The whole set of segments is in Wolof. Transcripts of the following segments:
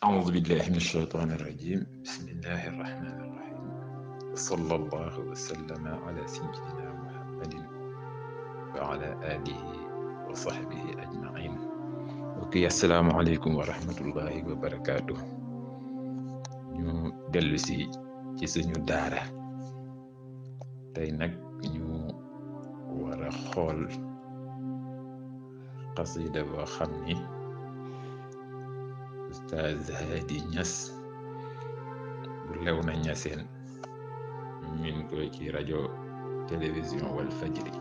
أعوذ بالله من الشيطان الرجيم بسم الله الرحمن الرحيم صلى الله وسلم على سيدنا محمد وعلى آله وصحبه أجمعين. ok asalaamaaleykum wa rahmatullahi wa barakaatu. ñu dellu si ci suñu daara tey nag ñu war a xool xasida boo xam ni Oustaz Hady Niass bu Léona Niassène min ko ci rajo télévision Walfadjri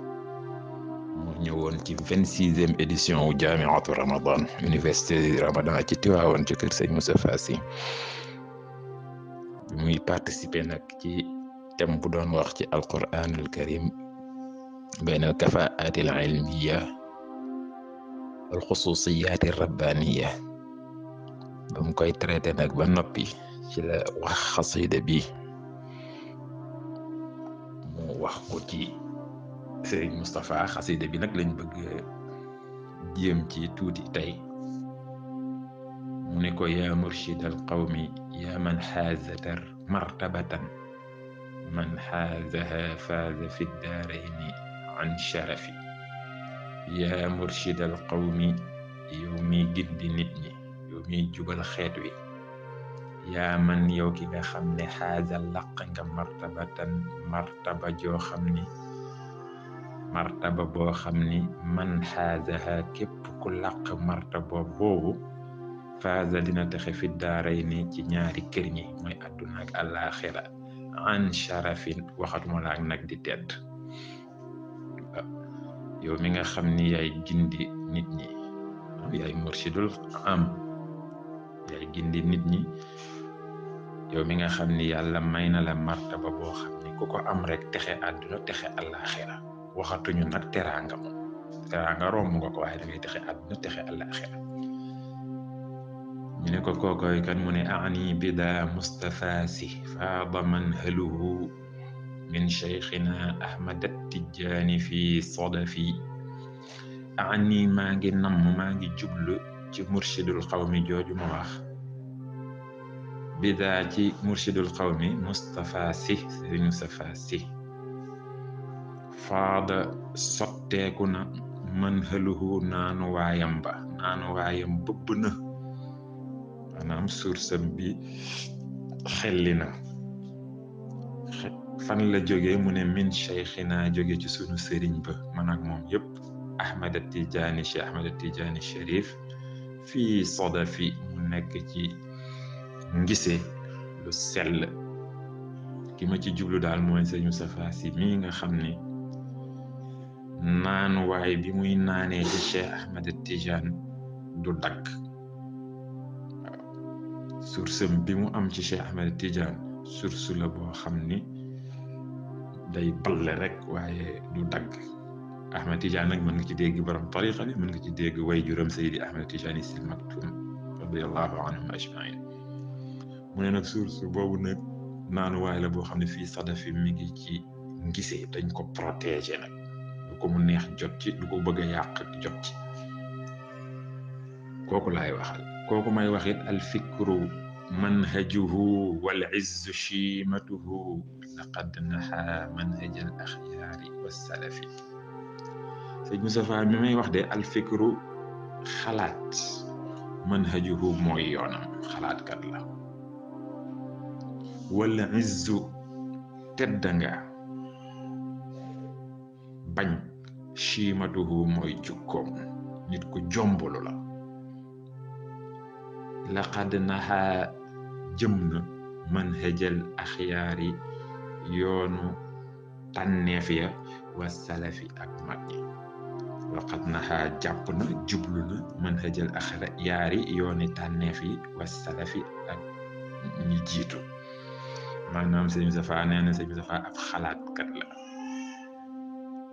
moo ñëwoon ci 26e édition wu jaamiatu Ramadan université Ramadan ci Tiwaawoon ci kër sëñ Moustapha Sy bi muy participer nag ci thème bu doon wax ci alquranul karim bayn al kafaati al ilmiya wal xususiyaati rabbaniya ba mu koy traité nag ba noppi ci la wax xasida bi mu wax ko ci sëriñ Moustapha. xasida bi nag lañ bëgg jéem ci tuuti tey mu ne ko yaa murshid al qawmi yaa man xaazatar martabatan man xaazaha faaza fi daarayni an sharafi. yaa murshid al qawmi yow mi gindi nit ñi, yow miy jubal xeet wi. yaa man yow ki nga xam ne xaaza laq nga martabatan martaba joo xam ni martaba boo xam ni man xaazaha képp ku laq martaba boobu faaza dina taxe fi daaray ni ci ñaari kër ñi mooy àdduna ak àllaaxira an sharafin waxatuma la ak nag di tedd. yow mi nga xam ni yaay gindi nit ñi, yaay mursidul am, yaay gindi nit ñi, yow mi nga xam ni yàlla may na la martaba boo xam ni ku ko am rek texe àdduna texe àllaaxira. waxatuñu nag teraanga moom, teraanga romb nga ko waaye da ngay texe àdduna texe àllaaxira. ñu ne ko kookoy kan mu ne ani bida Mustafa Sy faada manhaluhu min cheikhina Ahmad Tijani fi sadafi. ani maa ngi namm maa ngi jublu ci murshidul xawmi jooju ma wax, bida ci murshidul xawmi Mustafa Sy Sëriñ Moustapha Sy. faada sotteeku na manhaluhu naanu waayam ba, naanu waayam bëbb na, maanaam sursam bi xelli na. fan la jógee mu ne min cheikhina jóge ci sunu sëriñ ba man ak moom yëpp Ahmad Tijani, Cheikh Ahmad Tijani Cherif fii Sadafi mu nekk ci ngise lu sell. ki ma ci jublu daal mooy sëñ Moustapha Sy mii nga xam ni naanuwaay bi muy naanee ci Cheikh Ahmad Tijani du dagg. waaw source bi mu am ci Cheikh Ahmad Tijani source la boo xam ni day balle rek waaye du dagg. Ahmad Tijani nag mën nga ci dégg borom tariqa bi, mën nga ci dégg way juram Seydi Ahmad Tijani Sy Maktoum radiyallahu anhum ajmain. mu ne nag source boobu nag naanuwaay la boo xam ne fii Sadafi mi ngi ci ngise, dañ ko protéger nag lu ko mu neex jot ci, lu ko bëgg a yàq jot ci. kooku laay waxal. kooku may waxit alfikru manhajuhu wal izzu shimatuhu laqad naha manhaj al axyaari wassalafi. sëñ Moustapha mi may wax de alfikru xalaat, manhajuhu mooy yoonam, xalaatkat la. wal izzu teddanga, bañ, shimatuhu mooy jukkoom, nit ku jombulu la. laqad naha jëm na manhajal axyaari yoonu tànneef ya wa salafi ak mag ñi. laqad naha jàpp na jublu na manhajal axyaari yooni tànneef yi wa salafi ak ñi jiitu. maanaam sëñ Moustapha nee na sëñ Moustapha ab xalaatkat la.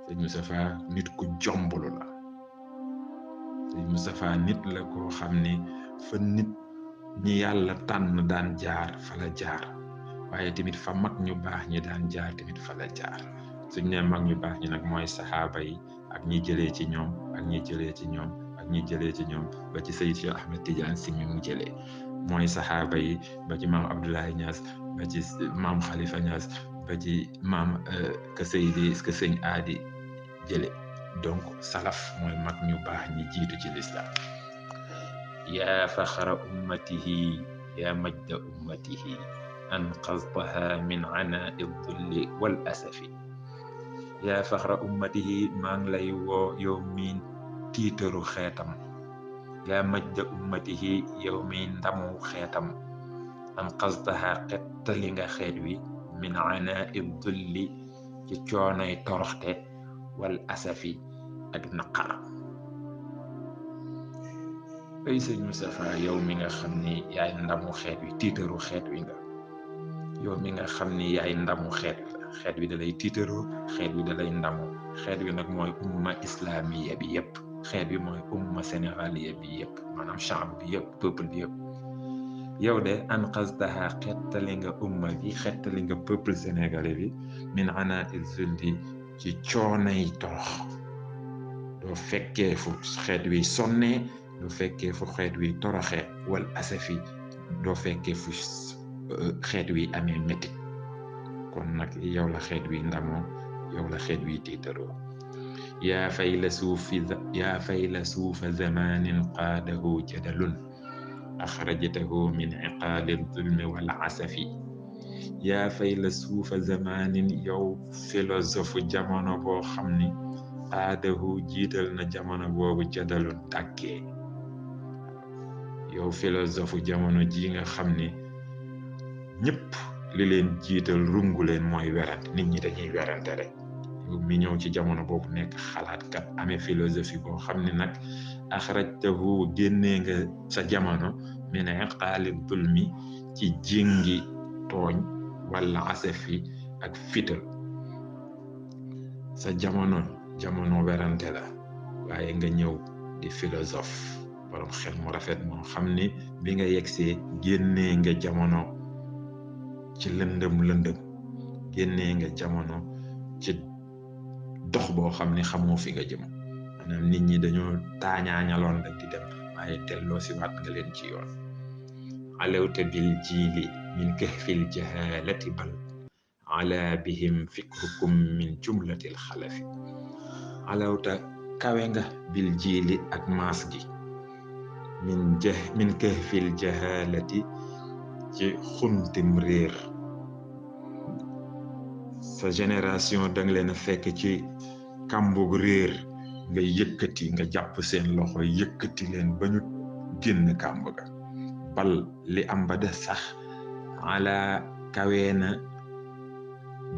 sëñ Moustapha nit ku jombulu la. sëñ Moustapha nit la koo xam ne fa nit ñi yàlla tànn daan jaar fa la jaar, waaye tamit fa mag ñu baax ñi daan jaar tamit fa la jaar. suñ ne mag ñu baax ñi nag mooy saxaaba yi ak ñi jëlee ci ñoom ak ñi jëlee ci ñoom ak ñi jëlee ci ñoom ba ci Seyd Cheikh Ahmed Tidiane Sy mi mu jëlee. mooy saxaaba yi ba ci maam Abdoulaye Niass ba ci maam Khalifa Niass ba ci maam ka sëñ aadi jële donc salaf mooy mag ñu baax ñi jiitu ci lislaam yaa faxra ummatihi yaa majda ummatihi anqaztaha min anaa'i dulli wal asafi yaa faxra ummatihi maa ngi lay woo yow miin tiitaru xeetam yaa majda ummatihi yow mi ndamu xeetam anqaztaha xettali nga xeet wi min anaa'i dulli ci coonoy toroxte wal asafi ak naqar ay sëñ Moustapha yow mi nga xam ni yaay ndamu xeet wi tiitaru xeet wi nga yow mi nga xam ni yaay ndamu xeet wi la xeet wi da lay tiitaroo xeet wi da lay ndamu xeet wi nag mooy umma islamiya bi yépp xeet wi mooy umma sénégaliya bi yépp maanaam chaab bi yépp peuple bi yépp yow de anqaztaha xettali nga umma bi xettali nga peuple sénégalais bi min anaa'i zulli ci coonay torox doo fekkee fu xeet wi sonnee doo fekkee fu xeet wi toroxee wal asafi doo fekkee fu xeet wi amee métti kon nag yow la xeet wi ndamoo yow la xeet wi tiitaroo yaa faylasuufa zamanin qaadahu jadalun axrajtahu min iqaali zulmi wal asafi yaa faylasuufa zamanin yow philosophe jamono boo xam ni qaadahu jiital na jamono boobu jadalun tàkkee yow philosophe jamono ji nga xam ni ñëpp li leen jiital rungu leen mooy werante nit ñi dañuy werante rek yow mi ñëw ci jamono boobu nekk xalaatkat amee philosophie boo xam ne nag axrajtahu génnee nga sa jamono min iqaali dulmi ci jéngi tooñ wala asafi ak fital sa jamono werante la waaye nga ñëw di philosophe borom xel mu rafet moo xam ni bi nga yegsee génnee nga jamono ci lëndëm génnee nga jamono ci dox boo xam ni xamoo fi nga jëm maanaam nit ñi dañoo taañaañaloon rek di dem waaye delloo si waat nga leen ci yoon alawta bil jiili min kahfil jahalati bal ala bihim fikrukum min jumlatil xalafi alawta kawe nga bil jiili ak maas gi min kahfil jahalati ci xuntim réer sa génération danga leen a fekk ci kàmbug réer nga yëkkati nga jàpp seen loxo yëkkati leen ba ñu génn kàmb ga bal li am ba des sax ala kaweena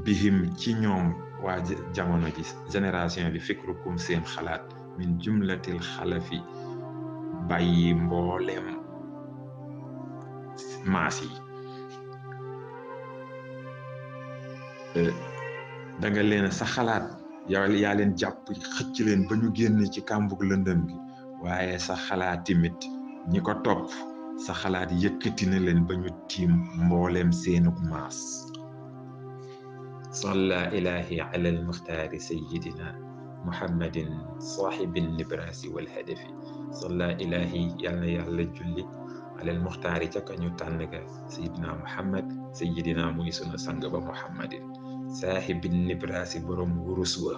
bihim ci ñoom waa jamono ji génération bi fikrukum seen xalaat min jumlatil xalafi bàyyi mbooleem maas yi da nga leen sa xalaat yaa leen jàpp xëcc leen ba ñu génn ci kàmbug lëndëm gi waaye sa xalaat timit ñi ko topp sa xalaat yëkkati na leen ba ñu tiim mbooleem seenuk maas salla ilahi ala almuxtaari sayidina muhammadin saaxibi nibrasi walhadafi salla ilahi yal na yàlla julli ala almuxtaari ca ka ñu tànn ga sayidina muhammad sayidina muy sunu sang ba muhammadin saaxibi nibrasi borom wurus wa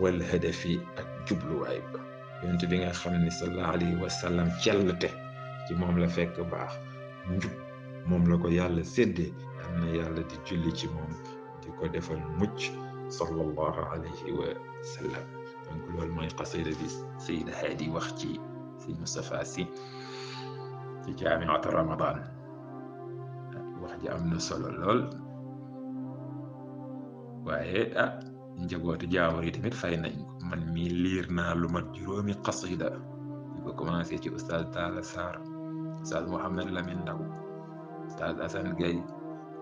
walhadafi ak jubluwaay ba yonent bi nga xam ni sallallahu alayhi wa sallam cellte ci moom la fekk baax njub moom la ko yàlla séddee am na yàlla di julli ci moom di ko defal mucc sallallahu alayhi wa sallam donc loolu mooy qasida bi Seyid Haadi wax ci Sëñ Moustapha Sy ci jaamiatu Ramadan wax ji am na solo lool waaye njabooti jaawar yi tamit fay nañ ko man mii liir naa lu mat juróomi qasida di ko commencé ci oustaz Talla Sarr oustaz Mouhamed Lamine Ndaw oustaz Assane Gueye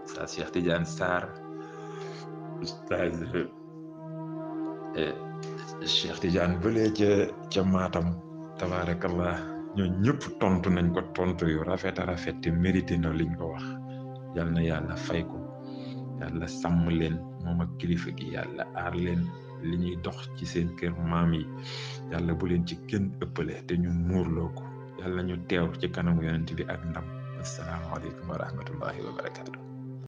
oustaz Cheikh Tidiane Sarr oustaz Cheikh Tidiane bëlee ca Matam tabaarakallah ñoo ñëpp tontu nañ ko tontu yu rafet a rafet te mérité na liñ ko wax yal na yàlla fay ko yàlla sàmm leen moom ak kilifa gi yàlla aar leen li ñuy dox ci seen kër maam yi yàlla bu leen ci kenn ëppale te ñu muurloo ko yàlla ñu teew ci kanamu yonent bi ak ndam. Assalaamu aleykum wa rahmatullahi wa barakaatu.